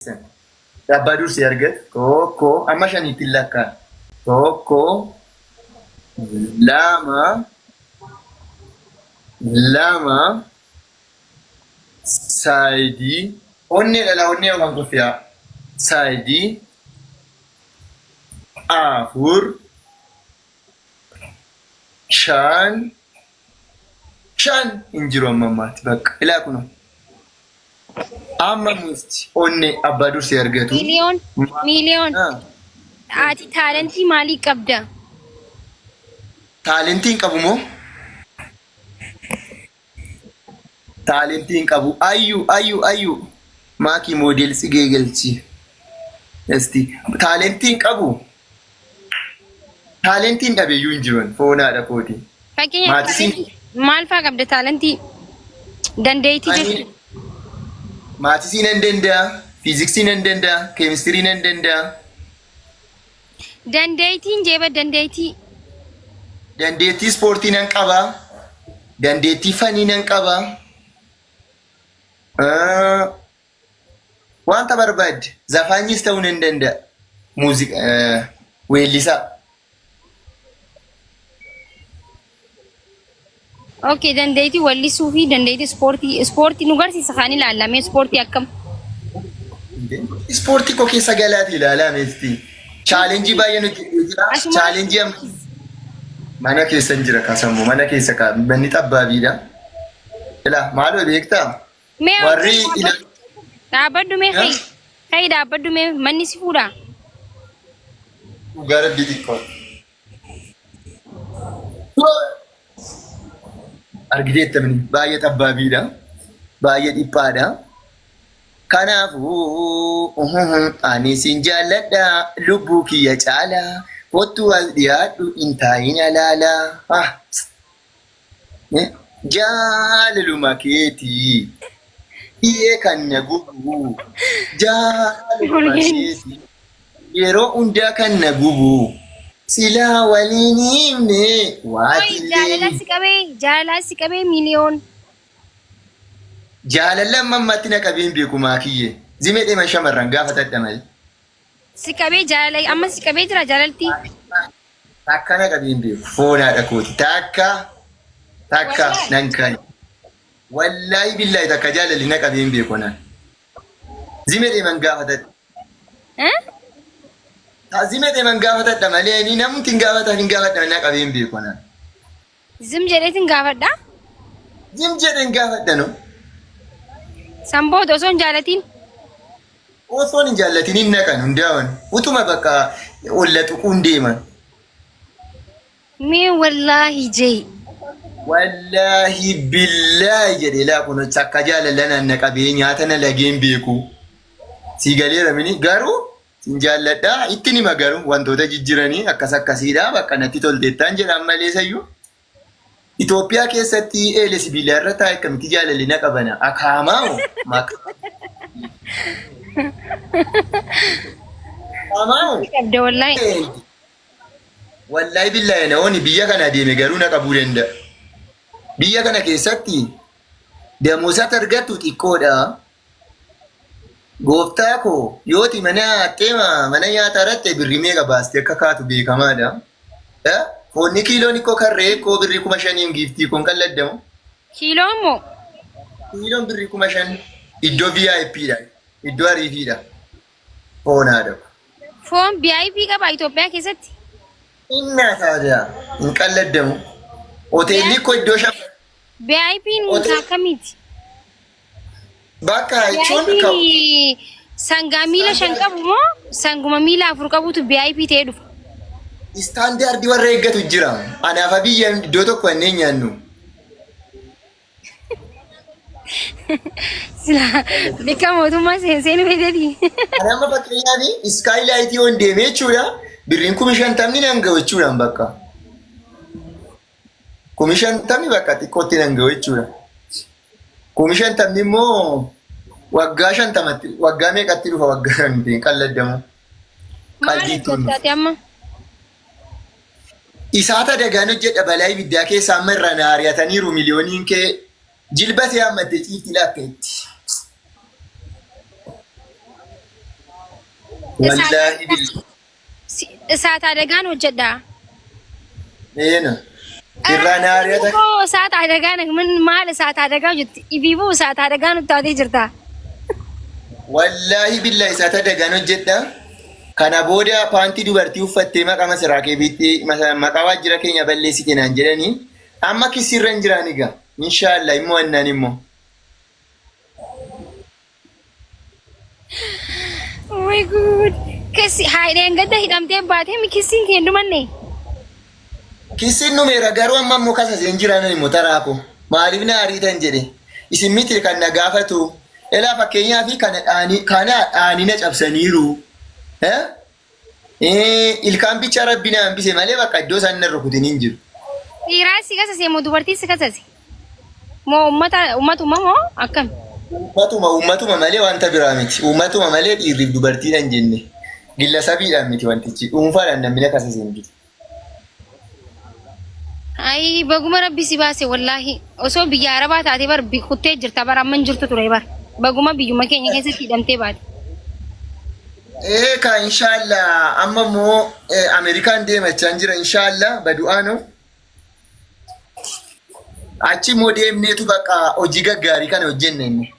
Keessan. Abbaa dursee argate tokko amma shaniitti hin lakkaa'an. Tokko, lama, lama, saayidii, onnee dhala onnee yookaan kuffiyaa. Saayidii, afur, 5, 5 hin jiru amma ammaatti bakka ilaa kunoo. Amma mufti onne abbaa dursee argatu. Miiliyoon miiliyoon Ah, ati taalentii maalii qabda? Taalentii hin qabu moo? Taalentii hin qabu. Ayyu ayyu ayyu. Maakii moodel tsigee galchi. Esti taalentii hin qabu. Taalentiin dhabeeyyuu hin jiran foonaadha kooti. Fakkeenyaaf Maatisiin taalentii maal faa qabda taalentii? Dandeettii ani jechuudha. maatisii nan danda'a, fiiziksii nan danda'a, keemistirii nan danda'a. Dandeettiin jeeba dandeettii. Dandeettii ispoortii nan qaba. Dandeettii fanii nan qaba. Ah, Wanta barbaadde zafaanyis ta'uu nan danda'a. Muuziqaa weellisaa. Okay, dandeettii wallisuu fi dandeettii ispoortii ispoortii nu garsiisa kan ilaallamee ispoortii akkam. Ispoortii koo keessa galaati ilaalaa meestii. Chaalenjii baay'een hojjetee jira. Asumaan Chaalenjii amma mana keessa hin jira kasammoo mana keessa ka manni xabbaabiidha. Ilaa maaloo beektaa? Mee Warri ila dhaabbadhu mee kai kai dhaabbadhu mee manni si fuudhaa. Dhugaa rabbii xiqqoo. Argiteettamni baay'ee xabbaabiidha. Baay'ee dhiphaadha. Kanaafuu ani sin jaalladha lubbuu kiyya caala kottuu as dhiyaadhu hin taa'in alaala. Ah. Jaalaluma keetii dhiyee kan na gubu jaalaluma keetii yeroo hundaa kan na gubu silaa waliin himne Oi, waatillee jaalala si qabee, jaalala si qabee miiliyoon. Jaalala amma ammatti na qabee hin beeku maakiyyee. Zimee deeman shamarran gaafatadha malee. Si qabee jaalala amma si qabee jira jaalalti. Takka na qabee hin beeku. Foon haadha kooti. Takka takka Wallaahi. nan kaani. Wallaahi billaahi takka jaalalli na qabee hin beeku naan. Zimee deeman gaafatadha. Eh? Zimee deeman gaafatadha malee ni namni hin gaafatan hin gaafadha na qabee hin beeku naan. Zim jedheetin gaafadha. Zim jedheen gaafadha no. San booda osoo hin jaalatiin. Osoon hin jaallatin hin naqan hundaa'an. Utuma bakka olla tuquun deeman. Mee wallaahi jee. Wallaahi billaahi jedhee laa kun takka jaalala na qabee nyaata na lageen beeku. Sii galeera mini garuu sin jaalladha ittiin hima garuu wantoota jijjiranii akkas akkasiidha bakka natti tolteettaan jedhaan malee sayyuu. Itoophiyaa keessatti eele sibiilaa irra taa'e akkamitti jaalalli na qabana? Akaamaa moo? Maqaa. Akaamaa moo? Qabda wallaahi. Wallaahi billaahi namoonni biyya kana deeme garuu na qabuu danda'a. Biyya kana keessatti damoosatti argattu xiqqoodha. Gooftaa koo yooti mana nyaattee mana nyaataa irratti birrii meeqa baastee akka kaatu beekamaadha. Eh? Foonni kiiloon ikkoo kan re'ee koo birrii 5,000 giiftii koon qalladdamu. Kiiloon moo? Kiiloon birrii 5,000 iddoo VIP dha. Iddoo ariifiidha. Foon haadha koo. Foon VIP qaba Itoophiyaa keessatti? Innaa taadiyaa hin qalladdamu. Hoteelli koo iddoo shan. VIP'n akkamiiti? Bakka jechuun ka VIP sangaa miila shan qabu moo sanguma miila afur qabutu VIP ta'ee dhufa? Istaandaardii warra eeggatu jira. Anaaf biyya iddoo tokko anneen nyaannu. Sila bikka mootummaa seenseen fedheti. Ani amma fakkeenyaaf iskaayilaayitii yoon deeme jechuudha. Birriin 50,000 nan ga'u jechuudha bakka. 50,000 bakka xiqqootti nan ga'u jechuudha. 50,000 immoo waggaa 50tti waggaa meeqatti dhufa waggaa hin qalladdamu. Maal Qaldiitti hin dhufu. hojjettaati amma? Isaata dagaan hojjedha balaa ibiddaa keessaa amma irraa na ari'ataniiru miliyooniin kee jilba see hammatte ciifti lakka itti. Wallaahi billah. Isaat adagaan hojjedha. Eena. Irraa na ari'atan. Koo isaat adagaan min maal isaat adagaa hojjetti? Ibiibuu isaat adagaa nutti taatee jirta. Wallaahi billah isaat adagaan hojjedha. Kana booda paantii dubartii uffattee maqaa masiraa keefiitti maqaa waajjira keenya balleessite naan jedhanii amma kissirra hin jiraan egaa. Inshaallah immoo annaan immoo. Way good. Kissi haadheen gadda hidhamtee baatee mi kissiin kee hin dhumanne? Kissiin dhumeera garuu amma immoo kasaseen jiraan immoo taraa koo. Maaliif na ariitan jedhe. Isin miti kan na gaafatu. Elaa fakkeenyaaf kana dhaanii kana dhaanii na cabsaniiru. Eh? Eh, ilkaan bicha rabbi na hambise malee bakka iddoo isaan na rukutin hin jiru. Dhiiraa si kasase moo dubartii si kasase? Moo ummata ummatuma moo akkam? Uummatuma uummatuma malee wanta biraa miti. Uummatuma malee dhiirriif dubartiidhaan jenne. Gilla sabiidhaan miti wantichi. Dhuunfaadhaan namni na kasase hin jiru. Ayi baguma rabbi si baase wallaahi. Osoo biyya arabaa taate bar kuttee jirta bar amma hin jirtu ture bar. Baguma biyyuma keenya keessatti hidhamtee baate. Ee ka inshallah amma immoo Ameerikaan deemachaa jira inshallah badu'aano. Achi immoo deemneetu bakka hojii gaggaarii kana hojjenna inni.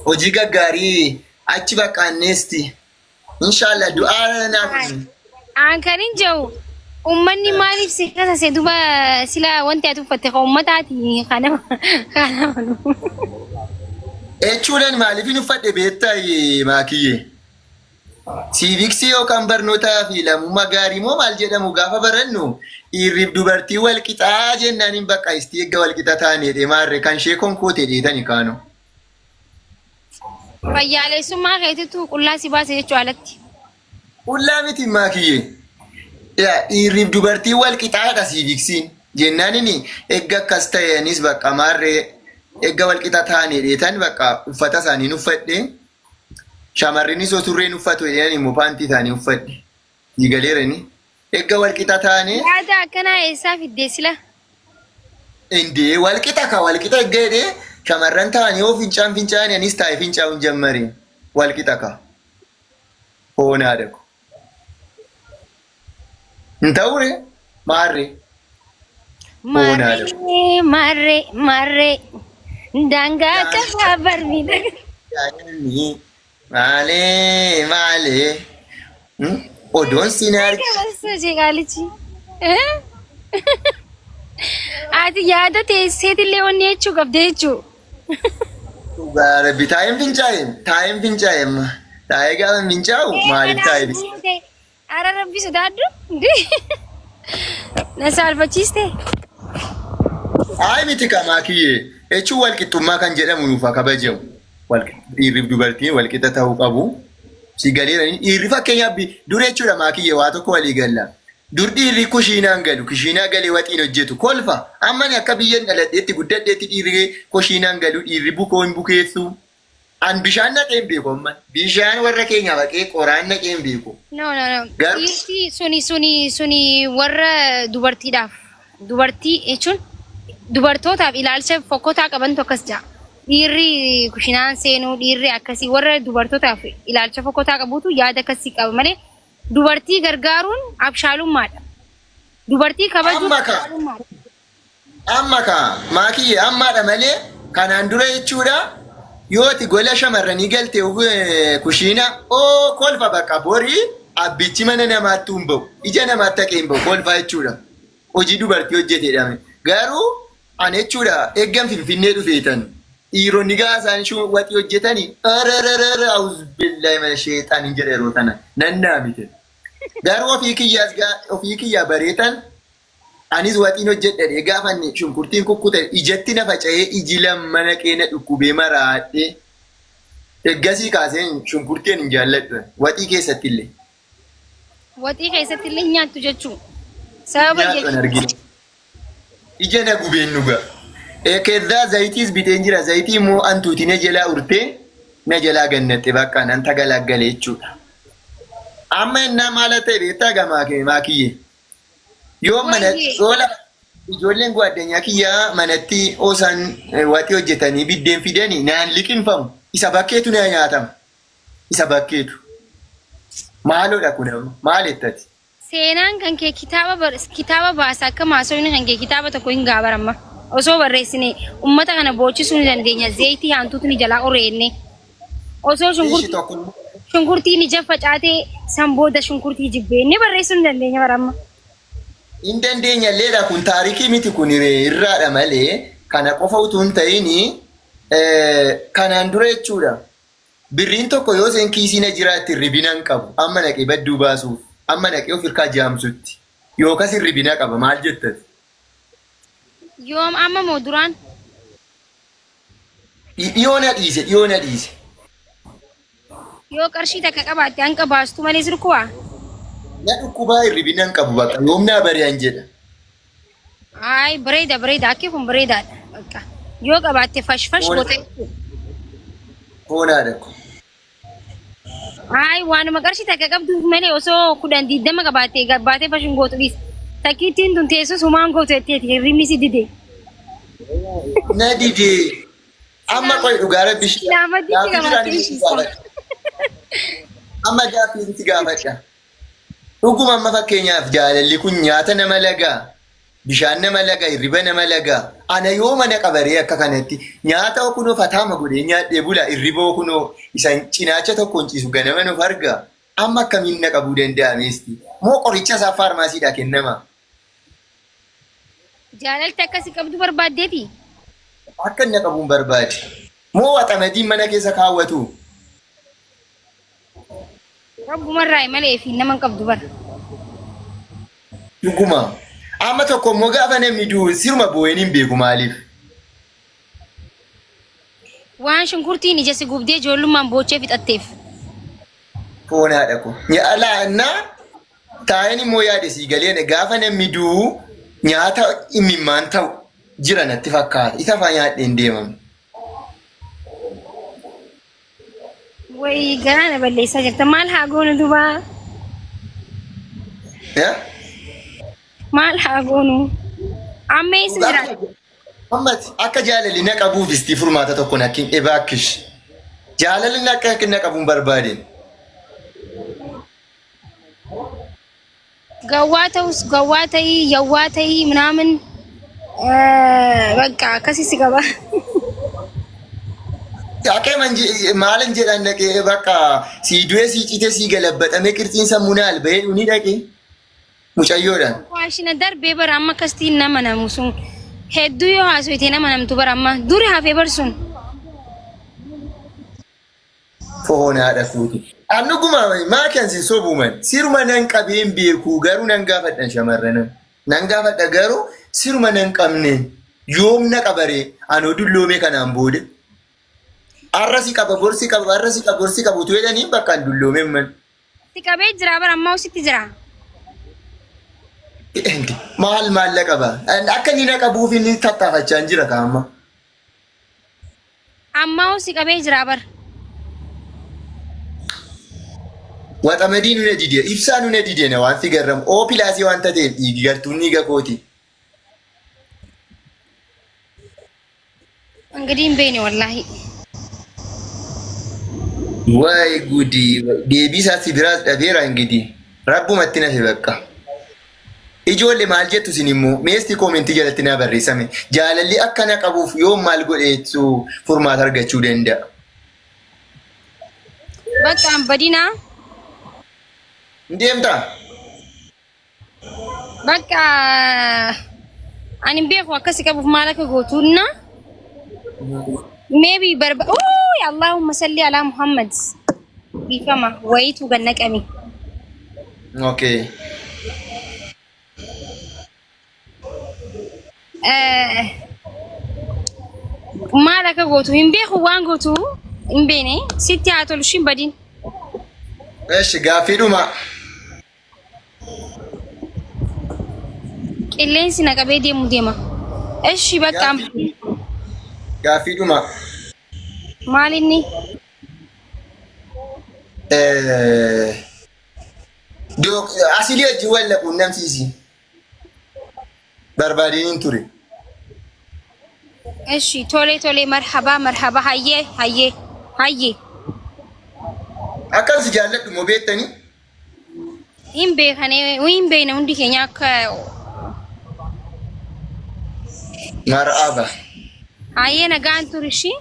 Hojii gaggaarii achi bakka anneesti. Inshallah du'aa naaf. Aan kan hin jiru ummanni maaliif si kasase duba sila wanti ati uffatte kan ummataati kana kana malu. Jechuudhaan maaliif hin uffadhe beektaa maakiyyee? Siiviksii yookaan barnootaa fi lammummaa gaarii moo maal jedhamu gaafa barannu dhiirriif dubartii wal qixaa jennaan hin bakka istii eegga wal qixa taane jedhee maarree kan ishee konkoote dheetani kaano. Fayyaalessummaa keetitu qullaa si baase jechuu alatti. Qullaa miti maakiyyee. Yaa dhiirriif dubartii wal qixaadha siiviksiin. Jennaan inni eegga akkas ta'e anis bakka maarree eegga wal qixa taane dheetan bakka uffata isaanii uffadhe. Shamarrinis osoo surreen uffatu jedhanii ani immoo paantii isaanii uffadhe. Sii galeera inni. Eegga wal qixa taane Yaada akkanaa eessaa fiddee sila? Indee wal qixa ka wal qixa eegga jedhee shamarran taa'anii yoo fincaan fincaa'anii anis taa'ee fincaa'uun jammare wal qixa ka. Hoonaadha ko. Hin ta'uure maarree. Hoonaadha ko. Maarree maarree maarree daangaa qabaa barmiidha. Maalee maalee. Odoon siin arge. Qabasoo jeeqaalichi. Ati yaada teesseetillee wanni jechuu qabda jechuu. Dhugaa rabbi taa'een fincaa'e taa'een fincaa'e amma taa'ee gaafa fincaa'u maaliif taa'ee Ara rabbi sodaadhu. Na saalfachiiste. Ayi miti kamaa kiyyee jechuun walqixxummaa kan jedhamu nuuf haa kabajamu. Dhiirriif dubartiin walqixa ta'uu qabu. Si galeera dhiirri fakkeenyaaf dur jechuudha maakiyyee waa tokko walii galla. Dur dhiirri kushiinaan galu kushiinaa galee waxiin hojjetu kolfa. Amma ani akka biyyan dhaladheetti guddadheetti dhiirri kushiinaan galu dhiirri bukoo hin bukeessu. An bishaan naqee hin beeku amma. Bishaan warra keenya baqee qoraan naqee hin beeku. No, no, no. Garuu Dhiirti suni suni suni warra dubartiidhaaf dubartii jechuun dubartootaaf ilaalcha fokkotaa qabantu akkas ja'a. Dhiirri kushinaan seenuu dhiirri akkasii warra dubartootaaf ilaalcha fokkotaa qabutu yaada akkasii qaba malee dubartii gargaaruun abshaalummaadha. Dubartii kabajuun amma ka abshaalummaadha. Amma kaa maakiyye ammaadha malee kanaan dura jechuudha yoo ati gola shamarranii galte kushiina oo kolfa bakka borii abbichi mana namaatti hin ba'u ija namaatti haqee hin ba'u kolfa jechuudha hojii dubartii hojjetedha garuu an jechuudha eeggan finfinnee dhufeetan dhiironni gaa isaan waxii hojjetanii arararara auzubillahi mana sheexaan hin jedha yeroo tana nan naamite garuu ofii kiyyaas ofii kiyyaa bareetan Anis waxiin hojjedha jedhee gaafa inni shunkurtiin kukkute ijatti na faca'ee iji lamma naqee na dhukkubee maraadhe. Eggasii kaasee shunkurtii ani hin jaalladhu. Waxii keessatti illee. Waxii keessatti illee hin nyaattu jechuu. Sababa Nyaadhu an argine. Ija na gubeen dhuga. Kezzaa zayitiis biteen jira. Zayitii immoo antuutii na jalaa urtee na jalaa gannatte bakka nan tagalaggale jechuudha. Amma innaa maala ta'e beektaa gamaa maakiyyee. Yoo mana Wayyee. yoo lafa ijoolleen gwaaddanyaa kiyyaa manatti osaan waxii hojjetanii biddeen fidanii naan liqinfamu. Isa bakkeetu na nyaatama. Isa bakkeetu. Maaloodha kun amma? Maal jettati? Seenaan kan kee kitaaba bar- kitaaba baasa akka maasofni kan kee kitaaba tokko hin gaabaramma. Osoo barreessine ummata kana boochisuu ni dandeenya. Zeeyitii hantuutu ni jalaa oreenne. Osoo Ishi shunkurtii tokko shunkurtiin ija facaatee san booda shunkurtii jibbeenne barreessuu ni dandeenya baramma. Hin dandeenya illeedha kun taarikii miti kun irraadha malee kana qofa utuu hin ta'in kanaan dura jechuudha. Birriin tokko yoo isheen kiisii na jiraatte hirribina hin qabu. Amma naqee badduu baasuuf amma naqee of hirkaa jaamsutti yookas hirribina qaba maal jettati? Yoom amma moo duraan? Dhiyoo na dhiise dhiyoo na dhiise. Yoo qarshii takka qabaatte hanqa baastu malee sirkuwaa? Na dhukkubaa hirribina hin qabu bakka yoom naa bari'an jedha. Ay bareeda bareeda akki kun bareedaadha. Bakka yoo qabaatte fash fash Foon- goota jechuudha. Foonaadha kun. Ay waanuma qarshii takka qabduuf malee osoo 10 20 qabaatte gabbaatee fash hin gootu dhiis. Takkiittiin tun teessus humaan gootu jetteeti hirribni si dide. Na didee. Amma qoy dhugaa rabbi ishee. Silaa maddiitti Gaaffii qabaattee duraan isin ishiisa. gaafadha. Amma gaaffii si gaafadha. Dhuguma amma fakkeenyaaf jaalalli kun nyaata nama lagaa, bishaan nama laga, hirriba nama lagaa. Ana yoo mana qabaree akka kanatti nyaata kunoo fataama godhee nyaadhee bula hirriboo kunoo isan cinaacha tokkoon ciisu ganama nuuf arga. Amma akkamiin na qabuu danda'a meesti? Moo qoricha isaa faarmaasiidhaa kennama? Jaalalti akkasi qabdu barbaaddeeti. Akka inni na qabuun barbaade. Moo waxamadiin mana keessa kaawwatu? Rabbumarraa malee fi nama hin qabdu bara. Dhuguma. Amma tokko immoo gaafa namni du'u siruma boo'een hin beeku maaliif? Waan shunkurtiin ija si gubdee ijoollummaan boochee fixatteef. Foon haadha koo. Nyaa taa'een immoo yaade sii galee gaafa namni du'u nyaata imimmaan ta'u jira natti fakkaata. Isa faa nyaadheen deemamu. Wayi garaa na balleessaa jirta. Maal haa goonu dubaa? Eh? Maal haa goonu? Amma eessa jira? Ammati akka jaalalli na qabuuf isti furmaata tokko nakkin ebaakkish. Jaalalli na akka na qabuun barbaadeen. Gawwaa ta'us gawwaa ta'ii yawwaa ta'ii minaamin bakka akkasii si qaba. Dhaqee maalin jedhan dhaqee bakka sii du'ee sii citee sii galabbaxamee qirtsiin sammuu na alba'ee ni dhaqee mucayyoodhaan. Faashina darbee bara amma akkasitti nama namu sun hedduu yoo haasofte nama namtu bara amma duri hafee bar sun. Foon haadha kooti. An dhuguma maa kan sin sobuuman siruma nan qabeen beeku garuu nan gaafadhan shamarranan. Nan gaafadha garuu siruma nan qabne yoom na qabaree anoo dulloomee kanaan booda. Har'a si qaba bor si qaba har'a si qaba bor si qaba utuu jedhanii bakka an dulloomeen man. Si qabee jira bara ammaa sitti jira. Maal maallaqa qaba? Akka inni na qabuuf inni tattaafachaa hin jira kaa'amma. Ammaa si qabee jiraa bar. Waxamadii nuna dide ibsaa nuna dide na waan si garramu oo pilaasii waan tateef dhiigi gartuun dhiiga kooti. Ingidihi hin beekne wallaahi. Waay gudii deebii isaa si biraas dhabeera ingidii rabbumatti nafe bakka. Ijoolle maal jettu isin immoo meesti koomentii jalatti naa barreessame jaalalli akka na qabuuf yoom maal godheettu furmaata argachuu danda'a. Bakka hin badinaa. Hin deemtaa? Bakka ani hin beeku akkasi qabuuf maal akka gootuunna. Maybe barba. Uuy Allahumma salli alaa Muhammad. Dhiifama wayiitu gad naqame. Okay. Eh, Maal akka gootu hin beeku waan gootu hin beekne sitti haa tolu ishiin badin. Eshi gaaffiidhuma. Qilleensi na qabee deemu deema. Eshi bakka Gaaffiidhuma. maal inni? Asilii wajjin wal na quunnamsiisi. Barbaadeen hin ture. Eshi tole tole marhaba marhaba hayyee hayyee hayyee. Akkan si jaalladhu moo beektanii? Hin beekane, hin beekne hundi keenya akka Mar'aba. Hayyee nagaan turi ishii.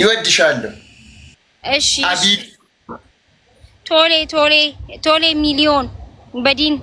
Iweddishaallo. Eshi. Abii. Tole tole tole miliyoon badiin.